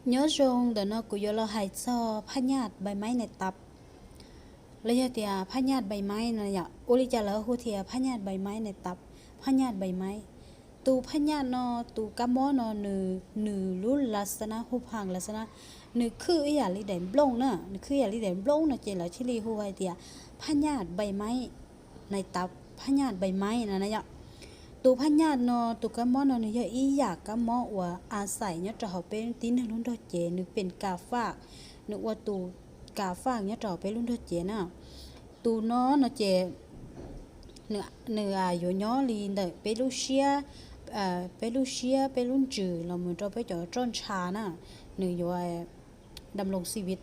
Nyob zoo, ntawm no kuv yuav los hais txog phaj nyaj npais maib nais tav, los yog tias phaj nyaj npais maib no yom. Ua li cas lawv hu tias phaj nyaj npais maib nais tav, phaj nyaj npais maib? Tus phaj nyaj no, tus kab mob no nws, nws lub las xav na, hu phaj las xav na, nws khwj ib yam li daim nplooj na, nws khwj ib yam li daim nplooj no ces lawv thiaj li hu hais tias phaj nyaj npais maib nais tav, phaj nyaj npais maib no na yom. Tus phaj nyaj no, tus kab mob no nws yog ib yam kab mob uas a xais nyob rau hauv peb tib neeg lub nrog cev, nws pes kas faj, nws ua tus kas faj nyob rau hauv peb lub nrog cev na. Tus no no ces nws yuav nyob li ntawm peb lub siab, peb lub siab, peb lub ntsws los mus rau peb cov roj ntsha na, nws yuav dam loos xi viv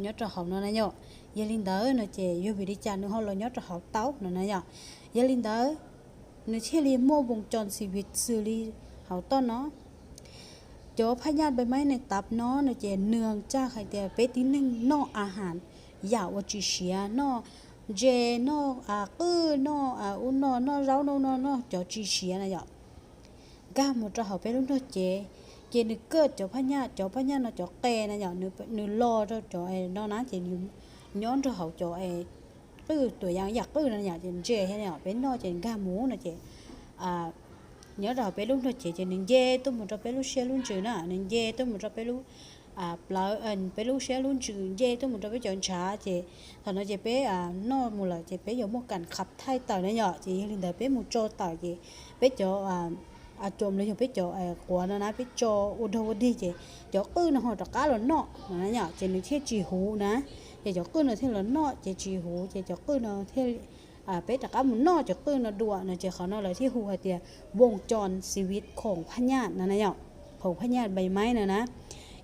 nyob rau hauv no na yom. Yog li ntawd no ces yog vim li cas nws ho los nyob rau hauv tau no na yom. Yog li ntawd nws thiaj li muaj voos cos xi viv xws li hauv toj no. Cov phaj nyaj npais maib nais tav no no ces nws txhais hais tias peb tib neeg noj a has yam uas tsis siav, noj ntses, noj qwj, noj ub no, noj zaub, noj no, noj cov tsis siav na yom, nkag mus rau hauv peb lub nrog cev, ces nws kaj cov phaj nyaj, cov phaj nyaj no cov qe na yom, nws los rau cov no na ces nws nyob nrog hauv cov qwj, tuam yam yam qwj no yom, ces ntses thiab yom, peb noj ces nkag mus no ces nyob rau hauv peb lub nrog cev ces nws nce tuaj mus rau peb lub siab lub ntsws na, nws nce tuaj mus rau peb lub plawv, peb lub siab lub ntsws, nce tuaj mus rau peb cov ntshav ces thaum no ces peb noj mus lawm ces peb yuav muaj kam khab thaij tawm na yom, ces yog li ntawd peb mus tso tawm ces peb cov cov los yog peb cov quav no na peb tso ua dog ua dig ces cov qwj no ho rov qab los noj no na yom, ces nws thiaj tsis huv na. Ces cov qwj no thiaj los noj ces tsis huv ces cov qwj no thiaj, peb rov qab mus noj cov qwj no dua no ces qhov no lawv thiaj hu hais tias voos cos xi viv khoom phaj nyaj no na yom, khoom phaj nyaj npais maib no na.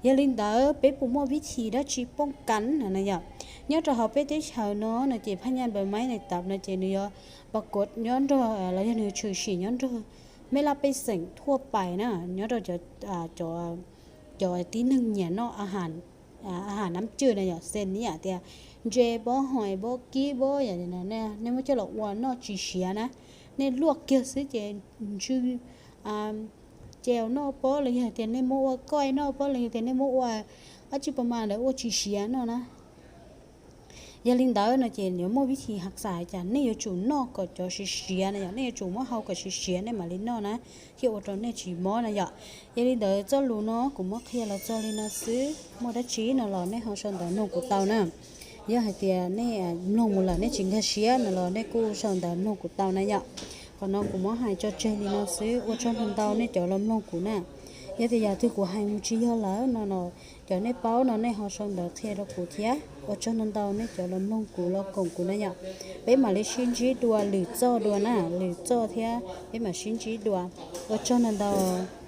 Yog li ntawd peb puas muaj vib thib dab tsi poob kas no na yom? Nyob rau hauv peb teb chaws no no ces phaj nyaj npais maib nais tav no ces nws yuav pas kuav nyob nrog los yog nws tshwm sim nyob nrog mej laj pej xeem thuaj pais na, nyob rau cov tib neeg nyiam noj a has nab cwj na yom, xws li yam tias ntses pob, hais pob kib pob, yam li no nej muab coj los ua noj tsis siav na, nej luaj kiag xwb ces ntsw ces noj pob los yog tias nej muab ua kaij noj pob los yog tias nej muab ua dab tsi pas mas lawv ua tsis siav noj na. Yog li ntawd no ces yuav muaj vib thib has xais hais tias nej yuav tsum noj kom cov siav siav na yom, nej yuav tsum muab hau kom siav siav nej mam li noj na, thiaj ua rau nej tsis mob na yom. Yog li ntawd txoj lus no kuv muab qhia los txog li no xwb, muaj dab tsi no los nej ho sau ntawv nug kuv tau na. Yog hais tias nej mloog mus lawm nej tsis nkag siab no los nej kuj sau ntawv nug kuv tau na yom. Qhov no kuv muab hais tso tseg li no xwb, ua tsaug ntau ntau nej cov los mloog kuv na. Yog tias yam twg kuv hais mus tsis yog lawm no los cov nej paub no nej ho sau ntawv qhia rau kuv thiab. Ua tsaug ntau ntau nej cov los mloog kuv los koom kuv na yom. Peb mam li sib ntsib dua lwm txoj dua na, lwm txoj thiab peb mam sib ntsib dua. Ua tsaug ntau ntau.